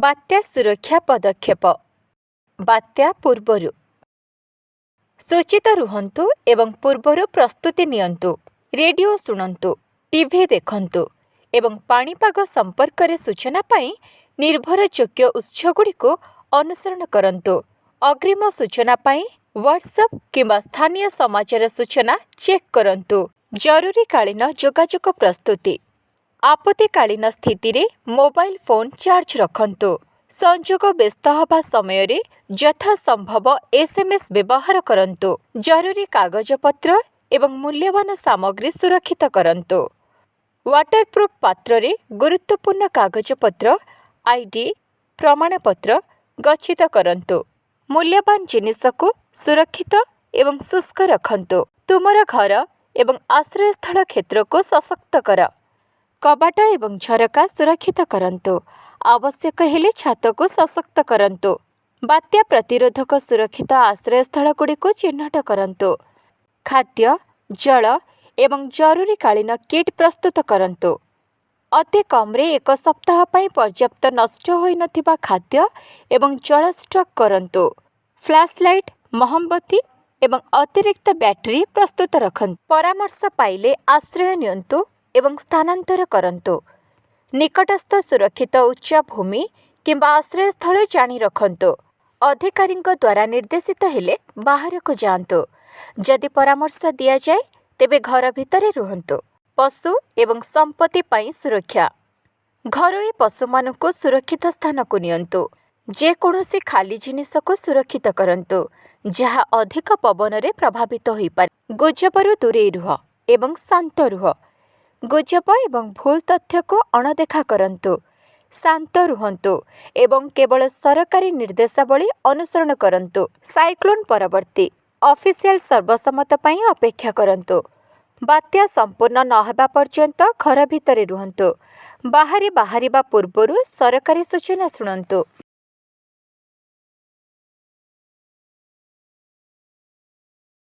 ବାତ୍ୟା ସୁରକ୍ଷା ପଦକ୍ଷେପ। ବାତ୍ୟା ପୂର୍ବରୁ ସୂଚିତ ରୁହନ୍ତୁ ଏବଂ ପୂର୍ବରୁ ପ୍ରସ୍ତୁତି ନିଅନ୍ତୁ। ରେଡିଓ ଶୁଣନ୍ତୁ, ଟିଭି ଦେଖନ୍ତୁ ଏବଂ ପାଣିପାଗ ସମ୍ପର୍କରେ ସୂଚନା ପାଇଁ ନିର୍ଭରଯୋଗ୍ୟ ଉତ୍ସଗୁଡ଼ିକୁ ଅନୁସରଣ କରନ୍ତୁ। ଅଗ୍ରିମ ସୂଚନା ପାଇଁ ହ୍ୱାଟ୍ସଆପ୍ କିମ୍ବା ସ୍ଥାନୀୟ ସମାଚାର ସୂଚନା ଚେକ୍ କରନ୍ତୁ। ଜରୁରୀକାଳୀନ ଯୋଗାଯୋଗ ପ୍ରସ୍ତୁତି। ଆପତ୍ତିକାଳୀନ ସ୍ଥିତିରେ ମୋବାଇଲ ଫୋନ୍ ଚାର୍ଜ ରଖନ୍ତୁ। ସଂଯୋଗ ବ୍ୟସ୍ତ ହେବା ସମୟରେ ଯଥାସମ୍ଭବ SMS ବ୍ୟବହାର କରନ୍ତୁ। ଜରୁରୀ କାଗଜପତ୍ର ଏବଂ ମୂଲ୍ୟବାନ ସାମଗ୍ରୀ ସୁରକ୍ଷିତ କରନ୍ତୁ। ୱାଟରପ୍ରୁଫ୍ ପାତ୍ରରେ ଗୁରୁତ୍ୱପୂର୍ଣ୍ଣ କାଗଜପତ୍ର, ID, ପ୍ରମାଣପତ୍ର ଗଚ୍ଛିତ କରନ୍ତୁ। ମୂଲ୍ୟବାନ ଜିନିଷକୁ ସୁରକ୍ଷିତ ଏବଂ ଶୁଷ୍କ ରଖନ୍ତୁ। ତୁମର ଘର ଏବଂ ଆଶ୍ରୟସ୍ଥଳ କ୍ଷେତ୍ରକୁ ସଶକ୍ତ କର। କବାଟ ଏବଂ ଝରକା ସୁରକ୍ଷିତ କରନ୍ତୁ। ଆବଶ୍ୟକ ହେଲେ ଛାତକୁ ସଶକ୍ତ କରନ୍ତୁ। ବାତ୍ୟା ପ୍ରତିରୋଧକ ସୁରକ୍ଷିତ ଆଶ୍ରୟସ୍ଥଳଗୁଡ଼ିକୁ ଚିହ୍ନଟ କରନ୍ତୁ। ଖାଦ୍ୟ, ଜଳ ଏବଂ ଜରୁରୀକାଳୀନ କିଟ୍ ପ୍ରସ୍ତୁତ କରନ୍ତୁ। ଅତି କମ୍ରେ ଏକ ସପ୍ତାହ ପାଇଁ ପର୍ଯ୍ୟାପ୍ତ ନଷ୍ଟ ହୋଇନଥିବା ଖାଦ୍ୟ ଏବଂ ଜଳ ଷ୍ଟକ୍ କରନ୍ତୁ। ଫ୍ଲାସ୍ ଲାଇଟ୍, ମହମବତୀ ଏବଂ ଅତିରିକ୍ତ ବ୍ୟାଟେରୀ ପ୍ରସ୍ତୁତ ରଖନ୍ତୁ। ପରାମର୍ଶ ପାଇଲେ ଆଶ୍ରୟ ନିଅନ୍ତୁ ଏବଂ ସ୍ଥାନାନ୍ତର କରନ୍ତୁ। ନିକଟସ୍ଥ ସୁରକ୍ଷିତ ଉଚ୍ଚ ଭୂମି କିମ୍ବା ଆଶ୍ରୟସ୍ଥଳ ଜାଣି ରଖନ୍ତୁ। ଅଧିକାରୀଙ୍କ ଦ୍ୱାରା ନିର୍ଦ୍ଦେଶିତ ହେଲେ ବାହାରକୁ ଯାଆନ୍ତୁ। ଯଦି ପରାମର୍ଶ ଦିଆଯାଏ, ତେବେ ଘର ଭିତରେ ରୁହନ୍ତୁ। ପଶୁ ଏବଂ ସମ୍ପତ୍ତି ପାଇଁ ସୁରକ୍ଷା। ଘରୋଇ ପଶୁମାନଙ୍କୁ ସୁରକ୍ଷିତ ସ୍ଥାନକୁ ନିଅନ୍ତୁ। ଯେକୌଣସି ଖାଲି ଜିନିଷକୁ ସୁରକ୍ଷିତ କରନ୍ତୁ ଯାହା ଅଧିକ ପବନରେ ପ୍ରଭାବିତ ହୋଇପାରେ। ଗୁଜବରୁ ଦୂରେଇ ରୁହ ଏବଂ ଶାନ୍ତ ରୁହ। ଗୁଜବ ଏବଂ ଭୁଲ ତଥ୍ୟକୁ ଅଣଦେଖା କରନ୍ତୁ। ଶାନ୍ତ ରୁହନ୍ତୁ ଏବଂ କେବଳ ସରକାରୀ ନିର୍ଦ୍ଦେଶାବଳୀ ଅନୁସରଣ କରନ୍ତୁ। ସାଇକ୍ଲୋନ୍ ପରବର୍ତ୍ତୀ ଅଫିସିଆଲ ସର୍ବସମ୍ମତ ପାଇଁ ଅପେକ୍ଷା କରନ୍ତୁ। ବାତ୍ୟା ସମ୍ପୂର୍ଣ୍ଣ ନ ହେବା ପର୍ଯ୍ୟନ୍ତ ଘର ଭିତରେ ରୁହନ୍ତୁ। ବାହାରେ ବାହାରିବା ପୂର୍ବରୁ ସରକାରୀ ସୂଚନା ଶୁଣନ୍ତୁ।